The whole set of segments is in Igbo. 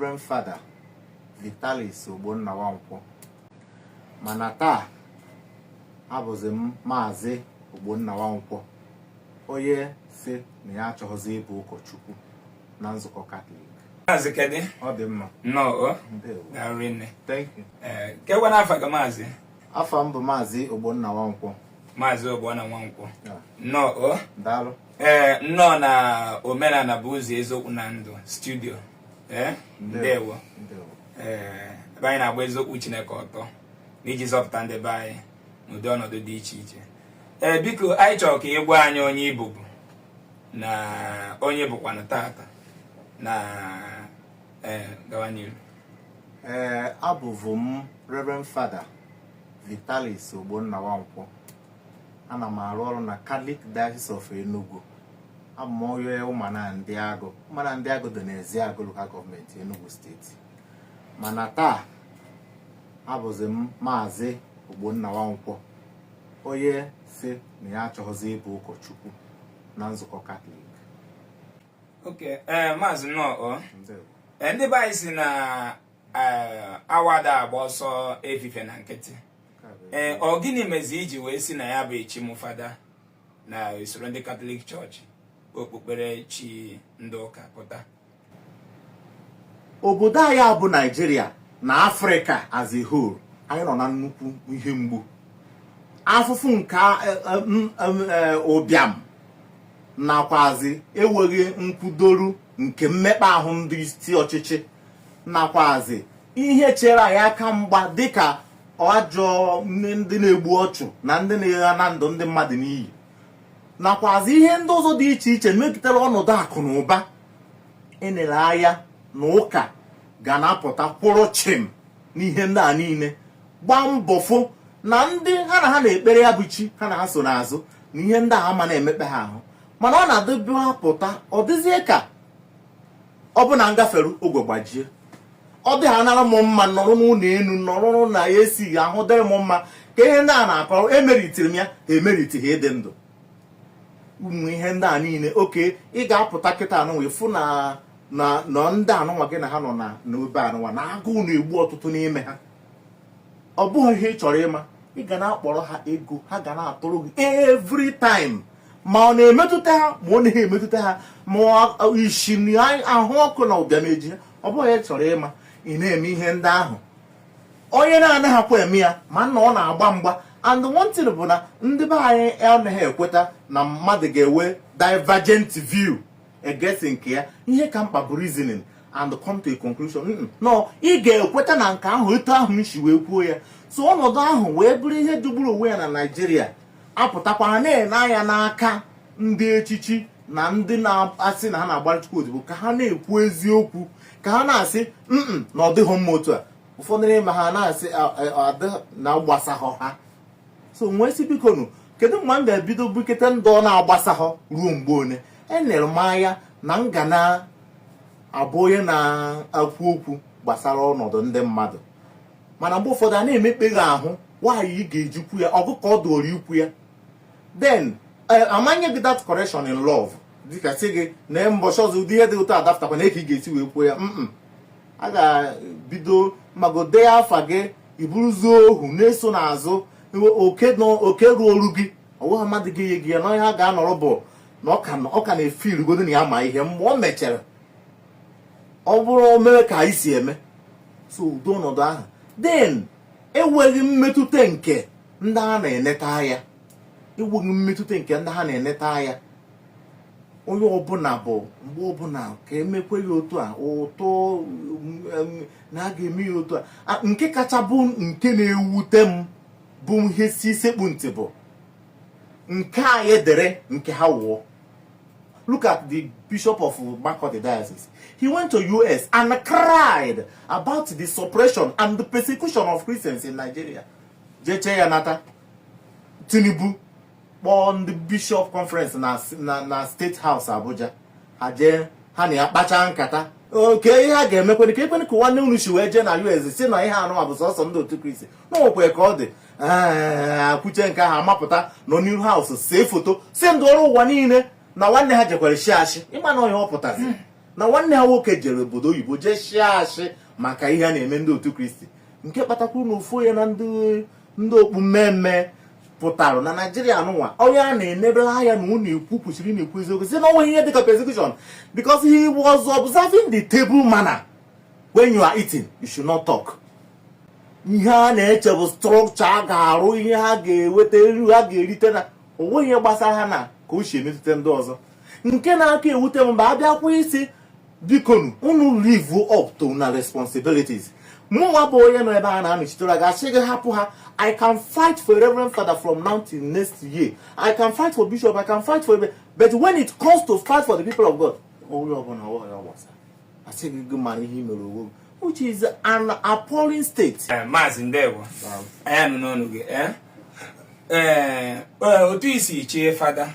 Reverend Father Vitalis Ogbonna Nwankwọ, mana taa abụzi m Maazị Ogbonna Nwankwọ, onye si na ya achọghịzi ịbụ ụkọchukwu na nzukọ Katọlik. Maazị, kedu? Ọ dị mma. Nnọọ o. Ndewo. Daalụ rinne. Thank you. Ee, kekwa afa gị, Maazị? Afa m bụ Maazị Ogbonna Nwankwọ. Maazị Ogbonna Nwankwọ. Yeah. Nnọọ o. Daalụ. Ee, nnọọ na Omenala bụ Ụzọ, Eziokwu na Ndụ studio. Ee, ndewo. Ndewo. Ee, ebe anyị na-agba eziokwu Chineke ọtọ n'iji zọpụta ndị be anyị n'ụdị ọnọdụ dị iche iche. Ee, biko, anyị chọrọ ka ị gwa anyị onye ị bụbu na onye bụkwanụ tata na ee, gawa n'iru. Ee, abụvu m Reverend Father Vitalis Ogbonna Nwankwọ. Ana m arụ ọrụ na Catholic Diocese of Enugu. Abụ m onye Ụmana Ndị Agụ. Ụmana Ndị Agụ dị n'Ezeagụ Local Government, Enugu Steeti. Mana taa abụzi m Maazị Ogbonna Nwankwọ, onye si na ya achọghịzi ịbụ ụkọchukwu na nzukọ Katọlik. Ok, ee, Maazị, nnọọ o. Ndewo. Ee, ndị be anyị si na ee, awada agba ọsọ efife na nkịtị. Nke a bụ Ee, ọ gịnị mezi iji wee si na ya bụ echimụ fada na usoro ndị Katọlik Chọọchị, okpukpere chi ndị ụka, pụta? Obodo anyị a bụ Naijiria na Afrịka as a whole, anyị nọ na nnukwu ihe mgbu, afụfụ nke ụbịam nakwazi enweghị nkwudoru nke mmekpa ahụ ndị isi ọchịchị, nakwazi ihe chere anyị aka mgba dịka ajọ ndị na-egbu ọchụ na ndị na-egha na ndụ ndị mmadụ n'iyi, nakwazi ihe ndị ọzọ dị iche iche megidere ọnọdụ akụ na ụba. Enere anya na ụka ga na-apụta kwụrụ chịm n'ihe ndị a niile, gbaa mbọ fụ na ndị ha na ha na-ekpere ya bụ chi ha na ha so n'azụ na ihe ndị a ama na-emekpe ha ahụ. Mana ọ na-adịbe apụta, ọ dịzie ka ọ bụ na ngafere ogwe gbajie, ọ dị ha nara m mma nọrọ n'ụlọ elu, nọrọ na ya esighị ahụ dịrị m mma ka ihe ndị a na-akọ emeritiri m ya, ha emeritighị ịdị ndụ. Ụmụ ihe ndị a niile, oke ị ga-apụta kịta anụnwa, ịfụ na ndị anụnwa gị na ha nọ na n'obe anụnwa na agụụ na-egbu ọtụtụ n'ime ha. Ọ bụghị ihe ị chọrọ ịma. Ị ga na-akpọrọ ha ego, ha ga na-atụrụ gị every time, ma ọ na-emetụta ha, ma ọ naghị emetụta ha, ma isi na ahụ ọkụ na ụbịam eji ha, ọ bụghị ihe ị chọrọ ịma. Ị na-eme ihe ndị ahụ, onye na-anaghịkwa eme ya ma nna ọ na-agba mgba. And one thing bụ na ndị be anyị anaghị ekweta na mmadụ ga-enwe divergent view against nke ya. Ihe ka mkpa bụ reasoning and come to a conclusion. No, ị ga-ekweta na nke ahụ etu ahụ m si wee kwuo ya. So ọnọdụ ahụ wee bụrụ ihe jọgburu onwe ya na Naịjirịa. Apụtakwara na-ene anya n'aka ndị echichi na ndị na-asị na ha na-agbara Chukwu odibo ka ha na-ekwu eziokwu, ka ha na-asị na ọ dịghị mma otu a. Ụfọdụ n'ime ha na-asị na gbasahọ ha. So nwee sị, biko nụ, kedu mgbe m ga-ebido bukete ndụ ọ na-agbasahọ? Ruo mgbe one enere m anya na m ga na-abụ onye na-ekwu okwu gbasara ọnọdụ ndị mmadụ. Mana mgbe ụfọdụ a na-emekpe gị ahụ nwaanyị, ị ga-ejikwu ya ọgụ ka ọ dụrụ ikwu ya, then amanye gị that correction in love, dịka sị gị na mbọchị ọzọ ụdị ihe dị ụtọ adapụtakwa na ka ị ga-esi wee kwuo ya. A ga-bido mago dee afa gị, iburuzie ohu na-eso n'azụ oke oke ruo oru gị. Ọwụghị mmadụ gị nye gị ya na onye ha ga-anọrọ bụ na ọ ka na-efe irugodo na ya ma ihe mgbe o mechara ọ bụrụ o mere ka anyị si eme. So udo ọnọdụ ahụ, then enweghị mmetụta nke ndị a na-eneta anya, enweghị mmetụta nke ndị ha na-eneta anya. Onye ọbụla bụ mgbe ọbụla ka emekwe ya otu a ụtọ na a ga-eme ya otu a. Nke kacha bụ nke na-ewute m bụ ihe si isekpu ntị bụ nke anyị dere nke ha wụọ. Look at the bishop of Makurdi Diocese. He went to US and cried about the suppression and the persecution of Christians in Nigeria. Jeche ya nata, Tinubu kpọọ ndị bishop conference na State House, Abuja. Ha jee, ha na ya kpachaa nkata oke ihe a ga-emekwana ka ekwene ka nwanne unu si wee jee na US si na ihe anụma bụ sọsọ ndị otu Kristi na nwekwe ka ọ dị. Akwuche nke ahụ, amapụta nọ n'iru house see foto si ndụ ọrụ ụwa niile na nwanne ha jekwara shi ashị. Ịma na ọhịa ọ pụtazi. Na nwanne ha nwoke jere obodo oyibo jee shịa ashị maka ihe a na-eme ndị otu Kristi, nke kpatakwuru na ofu onye na ndị okpu mmemme pụtara na Naijiria nụnwa, onye a na-enebere anya na ọ na-ekwu kwesịrị na-ekwu eziokwu, si na onweghị ihe dịka persecution, because he was observing the table manner: when you are eating, you should not talk. Ihe a na-eche bụ structure a ga-arụ, ihe ha ga-eweta, elu ha ga-erite, na onweghị ihe gbasara ha na ka o si emetụta ndị ọzọ. Nke na-aka ewute m mgbe abịakwa isi, bikonu, unu live up to na responsibilities. Mụnwa bụ onye nọ ebe a na-anọchitere ga-asị gị hapụ ha. I can fight for Reverend Father from now till next year. I can fight for bishop, I can fight for, but when it comes to fight for the people of God, onye ọbụla ọ gbasara, asị gị gị mara ihe i mere onwe gị, which is an appalling state. Ee, Maazị, ndewo. Anyị nụ n'ọnụ gị. Ee, otu isi chie fada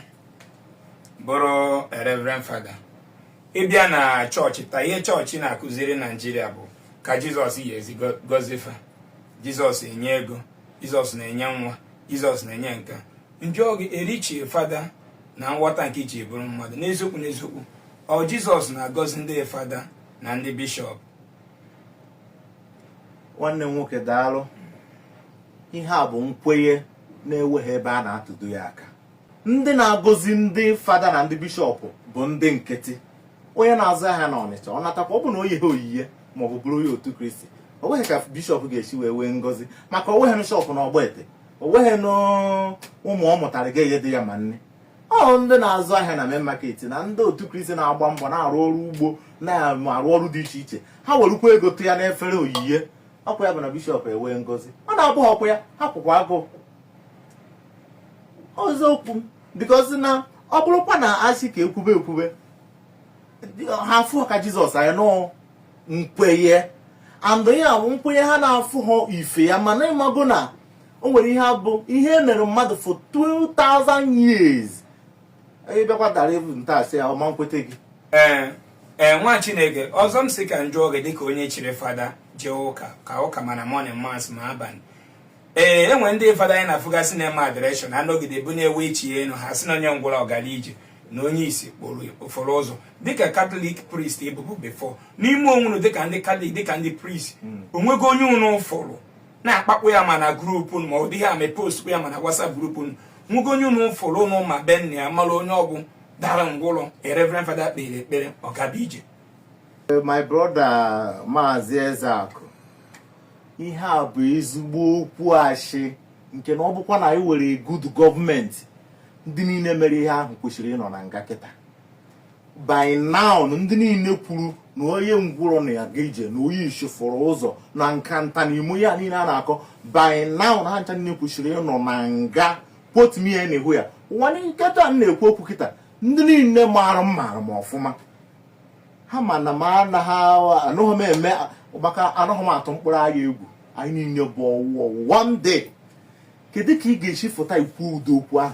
bụrụ a reverend father, ịbịa na chọọchị taa, ihe chọọchị na-akụziri Naijiria bụ ka Jizọs ya ezi gọzie fa. Jizọs enye ego, Jizọs na-enye nwa, Jizọs na-enye nka. Njụọ gị, erichie fada na nghọta nke iche bụrụ mmadụ, n'eziokwu n'eziokwu, ọ Jizọs na-agọzi ndị fada na ndị bishọp? Nwanne m nwoke, daalụ. Ihe a bụ nkwenye na-enweghị ebe a na-atụdo ya aka. Ndị na-agọzi ndị fada na ndị bishọp bụ ndị nkịtị, onye na-azụ ahịa na Ọnịcha. Ọ natakwa, ọ bụ na oyi ha oyiye maọbụ bụrụ onye otu Kristi, o nweghị ka bishọp ga-esi wee wee ngọzi, maka o nweghị shop na Ọgbete, o nweghị ụmụ ọ mụtara ga-enye dị ya ma nne. Ọ ndị na-azụ ahịa na main market na ndị otu Kristi na-agba mbọ, na-arụ ọrụ ugbo, na-arụ ọrụ dị iche iche, ha werukwa ego tụ ya n'efere oyiye. Ọkwa ya bụ na bishọp ewee ngọzi. Ọ na-abụ ọkwa ya ha kwụkwa agụụ ọzọkwu, because na ọ bụrụkwa na asị ka ekwube ekwube, ha afụ ka Jizọs anyị nọ nkwenye and ya bụ nkwenye ha na-afụ ha ife ya. Mana ịmago na o nwere ihe bụ ihe e mere mmadụ for 2000 years, onye bịakwa dara ebu nta asị ya ọma nkwete gị. Ee, nwa Chineke ọzọ, m sị ka m jụọ gị, dịka onye chiri fada, jee ụka ka ụka, mana morning mass ma abalị, ee, enwe ndị fada anyị na-afụgasị na-eme adoration, anọgide bụ na-ewe ichie elu, ha sị na onye ngwụrọ ọgara ije na onye isi kpụrụ ụfọdụ ụzọ. Dịka Catholic priest ebubo before n'ime onwe unu, dịka ndị Catholic, dịka ndị priest, onwego onye unu fụrụ na-akpakpụ ya ma na group unu, ma ọ dịghị ame post ya ma na WhatsApp group unu, nwego onye unu fụrụ, unu ma be nna ya, mara onye ọgwụ dara ngwụrọ, a reverend father kpere ekpere ọgaba ije? My brother, Maazị Ezeakụ, ihe a bụ ezigbo okwu ashị, nke na ọ bụkwa na anyị were good gọọmenti, ndị niile mere ihe ahụ kwesịrị ịnọ na nga kịta by now. Ndị niile kwuru na onye ngwụrọ na-aga ije, na onye isi fụrụ ụzọ, na nka nta na imo ya niile a na-akọ, by now na ha ncha niile kwesịrị ịnọ na nga. Quote me anywhere ya. Ụwa nketa m na-ekwu okwu kịta, ndị niile maara m maara m ọfụma. Ha ma na m anaghị anụghị m eme, maka anaghị m atụ mkpụrụ agha egwu. Anyị niile bụ ọwụ one day. Kedu ka ị ga-esi fụta ikwu ụdị okwu ahụ?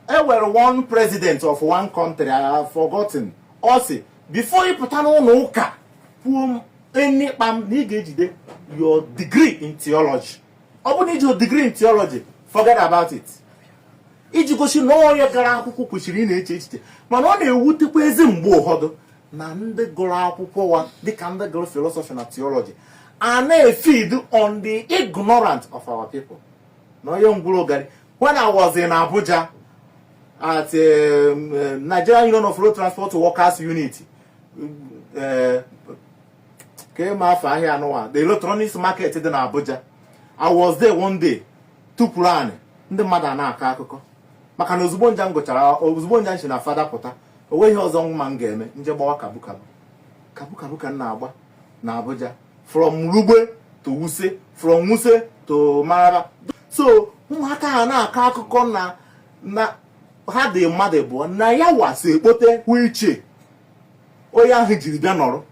E nwere one president of one country I have forgotten, ọ sị before ị pụta n'ụlọ ụka kwuo enikpam, na ị ga-ejide your degree in theology. Ọ bụrụ na iji degree in theology, forget about it. Iji gosi na onye gara akwụkwọ kwesịrị ị na-eche echiche. Mana ọ na-ewutekwa ezi mgbe ụfọdụ na ndị gụrụ akwụkwọ wa, dịka ndị gụrụ philosophy na theology, a na-efeed on the ignorant of our people na onye ngwụrụ gari. When I was in Abuja at Nigerian Union of Road Transport Workers Unit, ka ma afọ ahịa anụwa, the electronics market dị na Abuja, I was there one day tụpụrụ anị, ndị mmadụ a na-akọ akụkọ, maka na ozugbo nja m gụchara, ozugbo nja m si na fada pụta, o nweghị ọzọ mma m ga-eme, nje gbawa kabu kabu kabu kabu ka m na-agba na Abuja, from Lugbe to Wuse, from Wuse to Maraba. So ụmụaka ha na-akọ akụkọ na ha dị mmadụ abụọ na ya wasi ekpote wheelchair onye ahụ jiri bịa nọrọ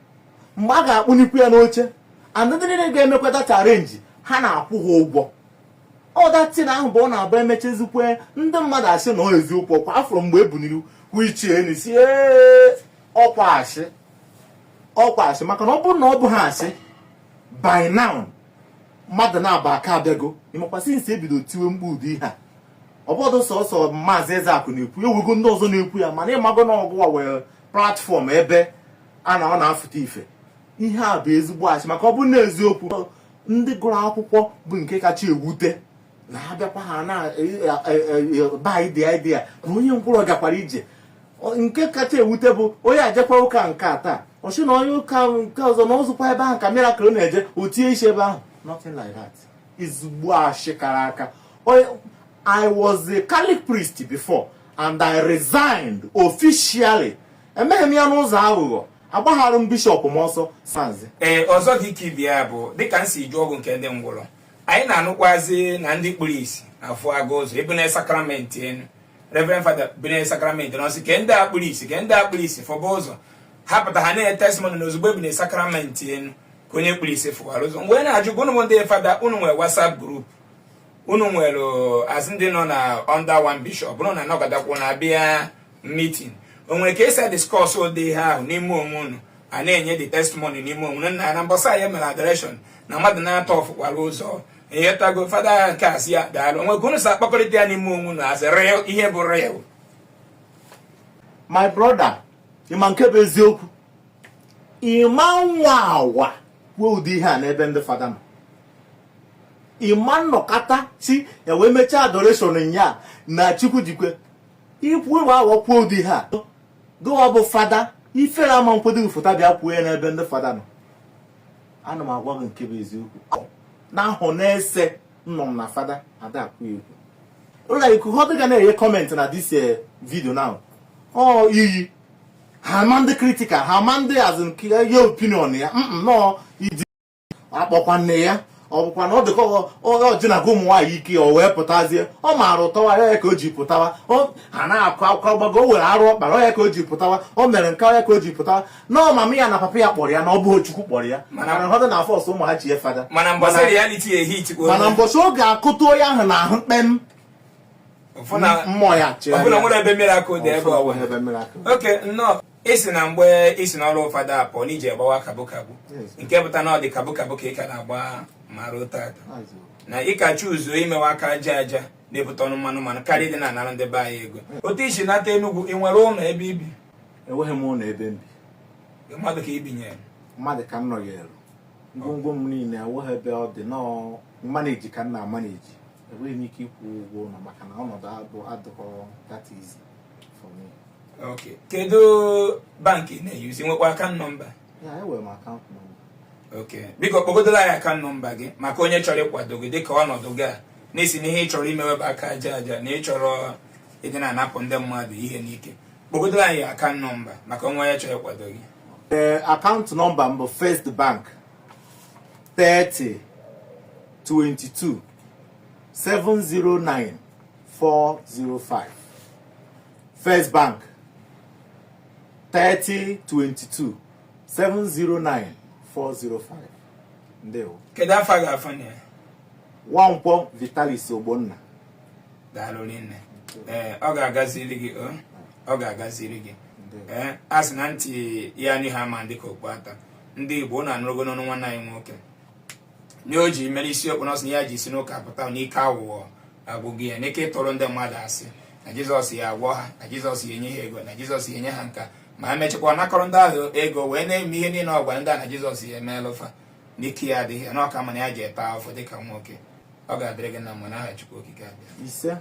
mgbe a ga-akpụnikwu ya n'oche, and ndị niile ga-emekwa that arrange, ha na-akwụ ha ụgwọ. Ọ datin ahụ bụ ọ na-abụ emechazikwe, ndị mmadụ asị na ọ eziokwu, ọkwa afọrọ mgbe e buniri wheelchair enu si ee, ọkwa asị, ọkwa asị, maka na ọ bụrụ na ọ bụ ha asị, by now mmadụ na-aba aka abịago. Ịmakwa since ebido tiwe mkpu ụdị ihe a, ọ bụdụ sọsọ Maazị Ezeakụ na-ekwu, ewego ndị ọzọ na-ekwu ya. Mana ịmago na ọgụwa wee platform ebe A na ọ na-afụta ife. Ihe a bụ ezigbo asị, maka ọ bụ na eziokwu, ndị gụrụ akwụkwọ bụ nke kacha ewute na-abịakwa ha na by the idea na onye ngwụrọ gakwara ije. Nke kacha ewute bụ onye ajekwa ụka nke a taa, ọ sị na onye ụka nke ọzọ na ọzụkwa ebe ahụ ka miracle na-eje, o tie isi ebe ahụ. Nothing like that. Ezigbo ashị kara aka. I was a Catholic priest before and I resigned officially. Emeghị m ya n'ụzọ aghụghọ, agbagharụ m bishọp m ọsọ sanzi. Ee, ọzọ dị ka ibe ya bụ, dịka m si jụọ ọgwụ nke ndị ngwụrọ, anyị na-anụkwazi na ndị kpuru isi afụ aga ụzọ ebune sakramenti enu. Reverend Fada bune sakramenti na ọsị ke ndị a kpuru isi, ke ndị a kpuru isi fọba ụzọ. Ha pụta, ha na-enye testimony na ozugbo ebune sakramenti enu ka onye kpuru isi fụwara ụzọ. Mgbe na-ajụ gị, unu bụ ndị fada, unu nwere WhatsApp group, unu nwere azụ ndị nọ na under one bishop, unu na-anọgọdakwu na-abịa meeting, o nwere ka esi discuss ụdị ihe ahụ n'ime onwe unu, a na-enye the testimony n'ime onwe unu na mbọsị anyị mere adoration na mmadụ na-atọ ọfụkwara ụzọ ịghọtago? Fada nke asị ya daalụ. Onwe ka unu si akpakọrịta ya n'ime onwe unu as real, ihe bụ real? My brother, ịma nke bụ eziokwu, ịma nwa awa kwuo ụdị ihe a n'ebe ndị fada nọ. Ịma nnọkọta chi ya wee mechaa adoration nya na Chukwu jikwe ikwu ịwa awọ kwuo ụdị ihe a. Gụwa bụ fada, ifere ama nkwedo gị fụta bịa kwuo ya n'ebe ndị fada nọ. Ana m agwa gị nke bụ eziokwu n'ahụ na-ese nnọ m na fada ada akwụ egwu ụlọ ikuku. Ọ dịga na-enye comment na this video now, ọ iyi ha ama ndị critical, ha ama ndị azụ nke ye opinion ya nnọọ iji akpọkwa nne ya. Ọ bụkwa na ọ dịka ọ ji na ụmụ nwaanyị ike, ọ wee pụtazie, ọ maara ụtọwa ya ka o ji pụtawa. Ha na-akụ akwụkwọ gbago, o were arụ ọkpara ọ ya ka o ji pụtawa, o mere nke ya ka o ji pụtawa na ọ mama ya na papa ya kpọrọ ya, na ọ bụghị Chukwu kpọrọ ya. Mana ụfọdụ na force ụmụ ha chie fada. Mana mbọsị reality ehit. Mana mbọsị oge akụtụ onye ahụ na-ahụ kpem mmụọ ya. Ọbụna nwere ebe miracle dị ebe ọ ọ ebe miracle. Oke nnọọ, isi na mgbe isi n'ọrụ fada apụ na iji agbawa kabụ kabụ, nke pụta na ọ dị kabụ kabụ ka ị ka na-agba ma ruo tata, na ị ka chuzuo imewe aka aja aja na-ebute ọnụ mmanụ mmanụ karịa ịdị na-anara ndị be anyị ego. Otu isi nata Enugwu, ị nwere ụlọ ebe ibi? Enweghị m ụlọ ebe m bi. Mmadụ ka ibinyere? Mmadụ ka m nọnyere. Ngwongwo m niile enweghị ebe ọ dị nọọ manage ka m na-amanage. Enweghị m ike ịkwụ ụgwọ ụlọ maka na ọnọdụ abụ adịghọ that easy for me. Ok, kedu bank ị na-euse? Nwekwa account number? Ya, enwere m account number. Ok, biko kpọgodola anyị account number gị maka onye chọrọ ịkwado gị dịka ọnọdụ gị a n'isi na ihe ị chọrọ imewe bụ aka aja aja, na ị chọrọ ịdị na-anapụ ndị mmadụ ihe n'ike. Kpọgodola anyị account number maka onwe onye chọrọ ịkwado gị. Ee, account number m bụ First Bank, 30 22 709 405. First Bank, 30 22 709 405. Ndewo. Kedu afọ a ga-afọ na ya? Nwankwọ Vitalis Ogbonna. Daalụ rinne. Ee, ọ ga-agaziri gị o, ọ ga-agaziri gị. Ee, a sị na ntị ya n'ihe ama dị ka okpu ata. Ndị Igbo na-anụrụgo n'ọnụ nwanne anyị nwoke nye o ji mere isiokwu na ọ sị na ya ji si n'ụka pụta n'ike aghụghọ agwụgị ya, n'ike ịtụrụ ndị mmadụ asị na Jizọs ya agwọ ha, na Jizọs ya enye ha ego, na Jizọs ya enye ha nka, ma emechakwa nakọrọ ndị ahụ ego wee na-eme ihe niile ọ gwara ndị a na Jizọs ya emeelụfa. N'ike ya adịghị ya na ọka, mana ya ji eta afọ dịka nwoke. Ọ ga-adịrị gị na mma n'aha Chukwu Okike abịa. Ise.